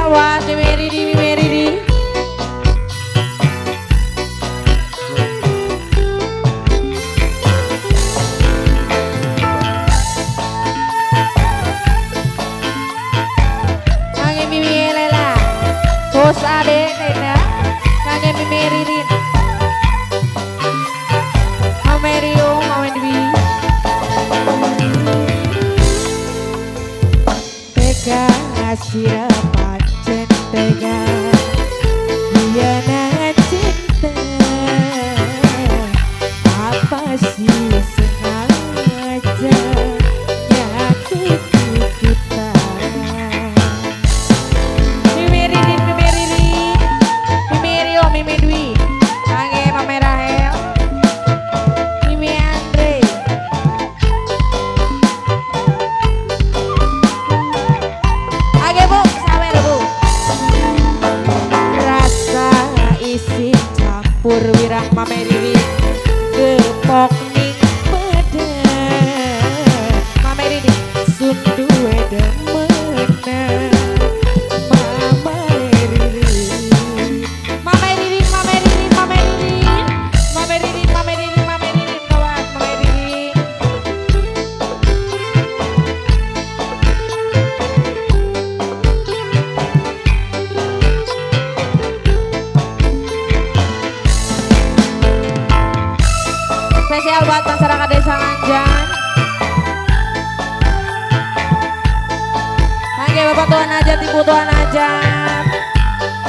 Spesial buat Mimi Riri, Mimi Riri. Kangen Mimi Lela, Bos Ade Nena, kangen Mimi Ririn, Mama Rio, Mama Dwi. Tega sira pancen tega hianat cinta, apa sih sengaja nyakiti kita. Mimi Ririn, Mimi Ririn, Mimi Rio, Mimi Dwi, kangen Mama Rahel, Mimi Andre. Oke Bu, sawer Bu. Rasa isi campur wirang Mame Riri, gepok ning badan Mame Riri, sun duwe demenan Mama Riri. Mame Riri, Mame Riri, Mame Riri, Mame Riri, Mame Riri, Mame Riri, kawan Mame Riri. Spesial buat masyarakat Desa Nganjan. Panggil Bapak Tuan Hajat, Ibu Tuan Hajat.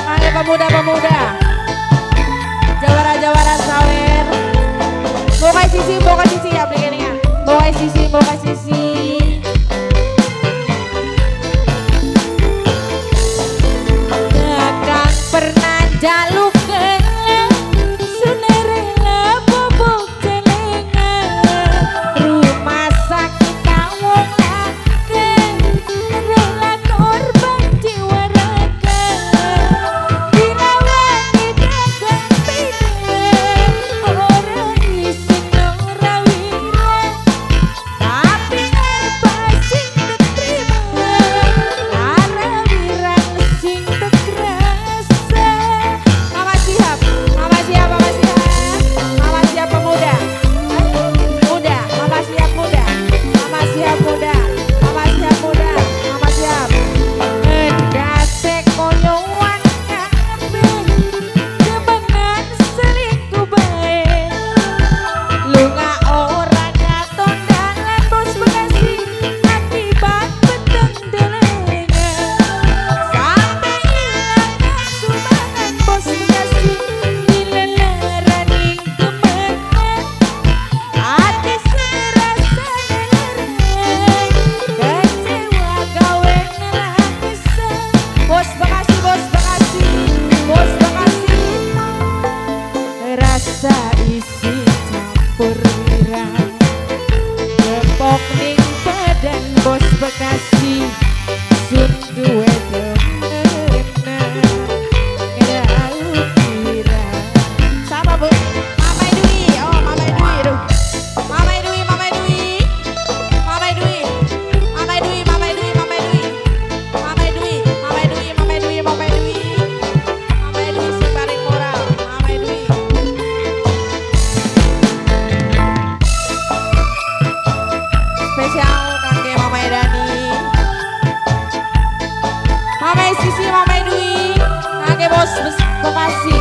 Panggil pemuda-pemuda, jawara-jawara sawer. Buka sisi, buka sisi ya beli ya. Buka sisi, buka sisi. Takkan pernah jaluk rasa isi campur wirang, gepok ning badan bos Bekasi, sun duwe demenan ngraup wirang. Siapa Bu? Mama Dwi. Oh Mama Dwi, aduh. Mama Dwi, Mama Dwi, Mama Dwi, Mama Dwi, Mama Dwi, Mama Dwi, Mama Dwi, Mama Dwi, Mama Dwi, Mama Dwi, Mama Dwi sing paling moral, Mama Dwi. Spesial kangge Mama Dani, Mama Sisi, Mama Dwi, kangge bos Bekasi.